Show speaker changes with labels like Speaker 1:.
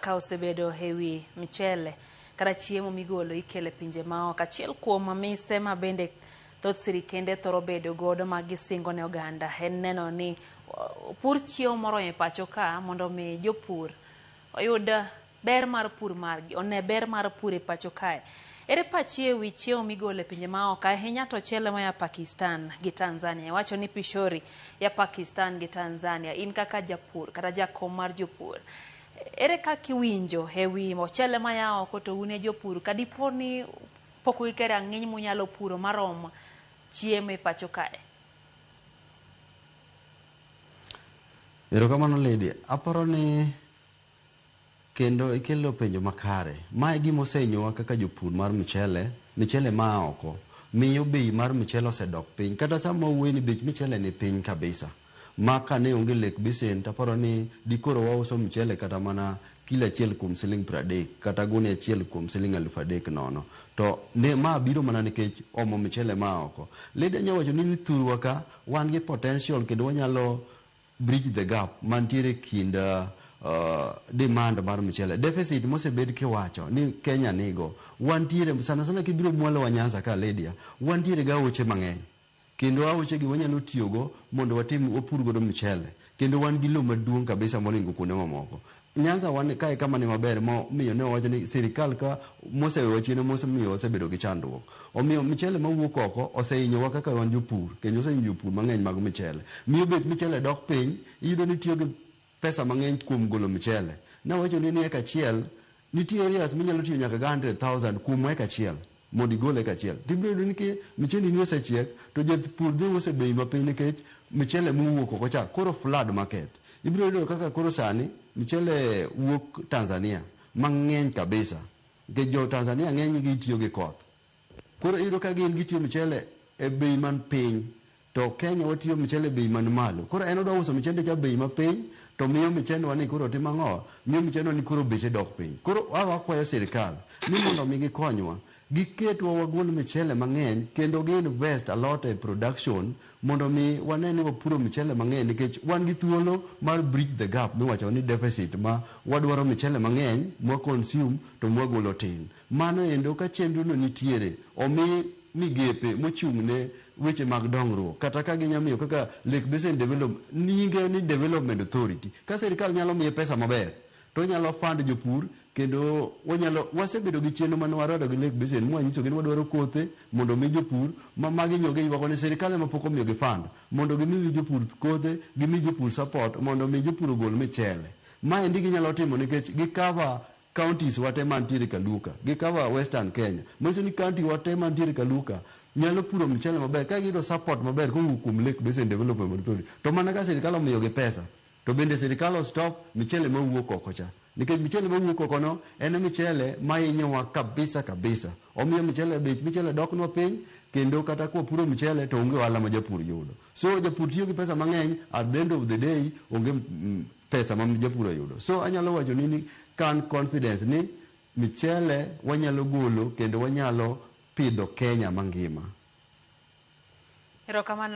Speaker 1: Mbaka osebedo ewi mchele kata chiemo migolo ikelo e pinje maoko. Achiel kuom mise ma bende thoth sirikende thoro bedo godo ma gisingo ne oganda en neno ni opur chiemo moromo e pacho ka mondo mi jopur oyud ber mar pur margi, one ber mar pur e pacho kae. Ere pachi e wi chiemo migolo e pinje maoko ahinya to ochele moa Pakistan gi Tanzania? Iwacho ni pishori ya Pakistan gi Tanzania. In kaka japur kata jakom mar jopur, ere kaka iwinjo e wi ochele maya oko to un e jopur kadipo ni pok uike rang'iny munyalo puro marom chiemo e pacho kae?
Speaker 2: Erokamano Lydia. Aparo ni kendo ikelo penjo makare. Ma e gima osehinyowa kaka jopur mar mchele, michele maa oko miyo bei mar mchele osedok piny. Kata sama wawuoyo ni bech michele ni piny kabisa. Ma kane onge Lake Basin taparo ni dikoro wauso mchele kata mana kilo achiel kuom siling 30 kata gunia achiel kuom siling 3000 nono. To ne ma biro mana nikech omo mchele maa oko. Lydia anya wacho ni thurwa ka wan gi potential kendo wanyalo bridge the gap mantiere kind demand mar mchele. Deficit mosebed kiwacho ni Kenya nigo, wantiere sana sana kibiro mwalo wa Nyanza ka Lydia, wantiere gi aoche mang'eny. Kendo aoche gi wanyalo tiyogo mondo watim wapur godo mchele. Kendo wan gi lowo maduong' kabisa moringo kuonde mamoko. Nyanza wan kae kama ni maber momiyo ne wawacho ni sirikal ka mosewewa chien mosemiyo wasebedo gi chandruok. Omiyo michele mawuok oko osehinyowa kaka wan jopur kendo osehinyo jopur mang'eny mag michele. Miyo bech michele dok piny, iyudo ni tiyo gi pesa mang'eny kuom golo michele. Nawacho ni eka achiel, nitie areas minyalo tiyo nyaka ga 100,000 kuom eka achiel mondo igol eka achiel. Tibiro yudo ni ki michendi ni osechiek to japur dhi uso e bei mapiny nikech michele mowuok oko cha koro flood market. Ibiro yudo kaka koro sani michele wuok Tanzania mang'eny kabisa nikech jo Tanzania ng'eny gi tiyo gi koth. Koro iyudo ka gin gitiyo michele e bei man piny to Kenya watiyo michele e bei man malo. Koro en odwa uso michende cha bei mapiny to miyo michendwa ni koro timo ang'o? Miyo michendwa ni koro beche dok piny. Koro wakwayo sirikal ni mondo mi gikonywa giketwa wagol michele mang'eny kendo gi invest a lot e production mondo mi wane ni wapuro michele mang'eny nikech wan gi thuolo mar bridge the gap miwacho ni deficit ma wadwaro michele mang'eny mwa consume to mwagolo tin. Mano endo ka chenro no nitiere omi migepe mochung' ne weche mag dongruok kata ka ginya miyo kaka Lake Basin Development nyinge ni Development Authority ka sirikal nyalo miye pesa maber to onyalo fund jopur kendo wanyalo wasebedo gi chenro mane warado gi Lake Basin mwanyisogi ni wadwaro kothe mondo omi jopur ma magi nyo giywago ni sirikal ema pok omiyogi fund mondo gimi jopur kothe gimi jopur support mondo omi jopur ogol michele. Maendi ginyalo timo nikech gi cover counties wate mantiere Kaluka, gi cover Western Kenya. Manyiso ni county wate mantiere Kaluka nyalo puro mchele maber ka giyudo support maber kowuok kuom Lake Basin Development Authority. To mana ka sirikal omiyogi pesa, to bende sirikal o stop michele mawuok oko cha. Nikech michele mawuok oko no en michele mahinyowa kabisa kabisa. Omiyo michele bech michele doknwa piny kendo kata kwapuro michele to onge ohala ma japur yudo. So japur tiyo gi pesa mang'eny at the end of the day onge pesa ma japur oyudo. So anyalo wacho ni kan confidence ni michele wanyalo golo kendo wanyalo pidho Kenya mangima.
Speaker 1: Erokamano.